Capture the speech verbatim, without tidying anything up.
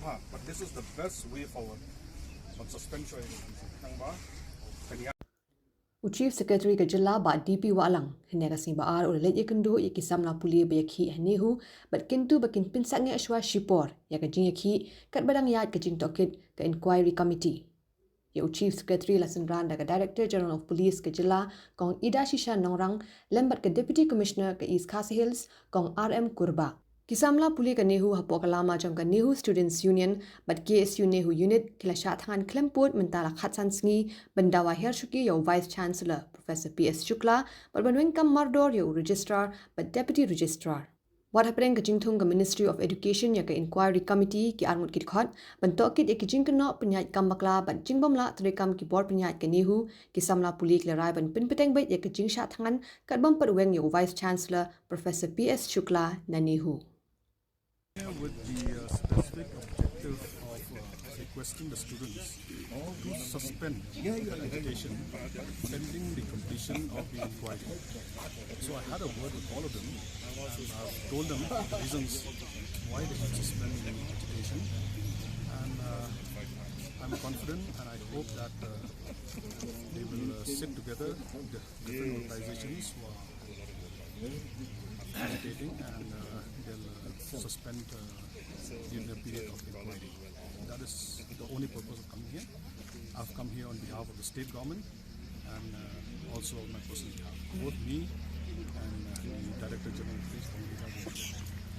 But this is the best way forward. Ban suspend shuwa ïa ka jingïakhih. Tang ba kan ïa U Chief Secretary ka jylla Bah D P Wahlang hynne ka sngi Ba-ar u la leit ïakynduh ïa ki samla pule ba ïakhih ha NEHU bad kyntu ba kin pynsangeh shuwa shipor ïa ka jingïakhih katba dang ïaid ka jingtohkit ka Inquiry Committee. Ïa u Chief Secretary la synran da ka Director General of Police ka jylla Kong Idashisha Nongrang lem bad ka Deputy Commissioner ka East Khasi Hills Kong R M Kurbah. Ki samla pule ka NEHU hapoh ka lama jong ka NEHU Students Union bad K S U NEHU Unit ki la shah thngan khlem pud mynta la khatsan sngi ban dawa hiar shuki ïa u Vice Chancellor Professor P S Shukla bad ban weng kam mardor ïa u Registrar bad Deputy Registrar. Wat hapdeng ka jingthung ka Ministry of Education ïa ka Inquiry Committee ki arngut ki dkhot ban tohkit ïa ki jingkynnoh pynïaid kam bakla bad jingbymlah treikam ki bor pynïaid ka NEHU, ki samla pule ki la rai ban pynbteng beit ïa ka jingshah thngan katba ym pat weng ïa u Vice Chancellor Professor P S Shukla na NEHU. With the uh, specific objective of uh, requesting the students to suspend their agitation pending the completion of the inquiry. So I had a word with all of them and I've told them the reasons why they should suspend the agitation. And uh, I'm confident and I hope that uh, they will uh, sit together, the different organizations who are agitating, and uh, they'll uh, suspend uh, during the period of inquiry. That is the only purpose of coming here. I've come here on behalf of the state government and uh, also on my personal behalf. Both me and uh, the Director General of Police, Kong Idashisha Nongrang.